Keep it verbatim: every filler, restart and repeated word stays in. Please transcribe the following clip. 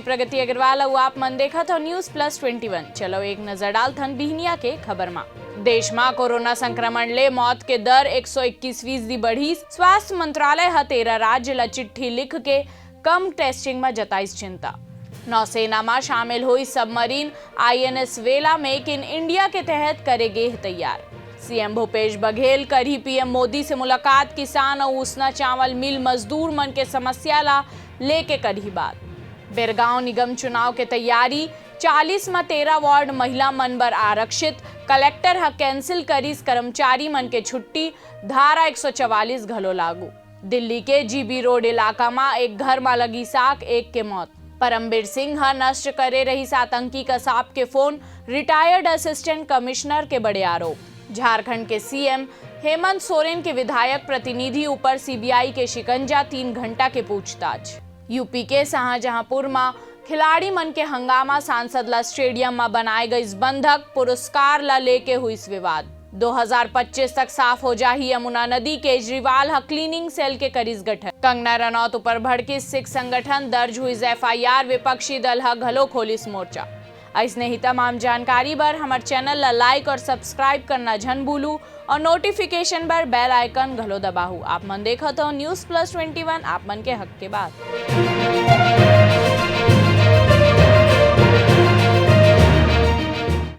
प्रगति अग्रवाल अउ आप मन देखत हो News Plus Twenty One। चलो एक नजर डालथन बिहनिया के खबर मा। देश मा कोरोना संक्रमण ले मौत के दर एक सौ इक्कीस फीसदी बढ़ीस। स्वास्थ्य मंत्रालय ह तेरह राज्य ला चिट्ठी लिख के कम टेस्टिंग मा जताइस चिंता। नौसेना मा शामिल होइस सबमरीन आईएनएस वेला, मेक इन इंडिया के तहत करे गे हे तैयार। सीएम भूपेश बघेल करही पीएम मोदी से मुलाकात, किसान अउ उसना चावल मिल मजदूर मन के समस्या ला लेके करही बात। बेरगांव निगम चुनाव के तैयारी, चालीस म तेरह वार्ड महिला मन बर आरक्षित, कलेक्टर ह कैंसिल करिस कर्मचारी मन के छुट्टी, धारा एक सौ चवालीस घलो लागू। दिल्ली के जीबी रोड इलाका म एक घर म लगिस आग, एक के मौत। परमबीर सिंह ह नष्ट करे रहिस आतंकी कसाब के फोन, रिटायर्ड असिस्टेंट कमिश्नर के बड़े आरोप। झारखंड के सीएम हेमंत सोरेन के विधायक प्रतिनिधि ऊपर सीबीआई के शिकंजा, तीन घंटा के पूछताछ। यूपी के शाहजहांपुर म खिलाड़ी मन के हंगामा, सांसद ला स्टेडियम म बनाए गइस बंधक, पुरस्कार ला लेके हुइस विवाद। दो हज़ार पच्चीस तक साफ हो जाही यमुना नदी, केजरीवाल ह क्लीनिंग सेल के करिस गठन। कंगना रनौत ऊपर भड़किस सिख संगठन, दर्ज हुइस एफआईआर, विपक्षी दल ह घलो खोलिस मोर्चा। अइसने ही तमाम जानकारी बर हमर चैनल ला लाइक और सब्सक्राइब करना झन भूलू और नोटिफिकेशन बर बेल आइकन घलो दबाहू। आप मन देखत हो News Plus Twenty One, आप मन के हक के बात।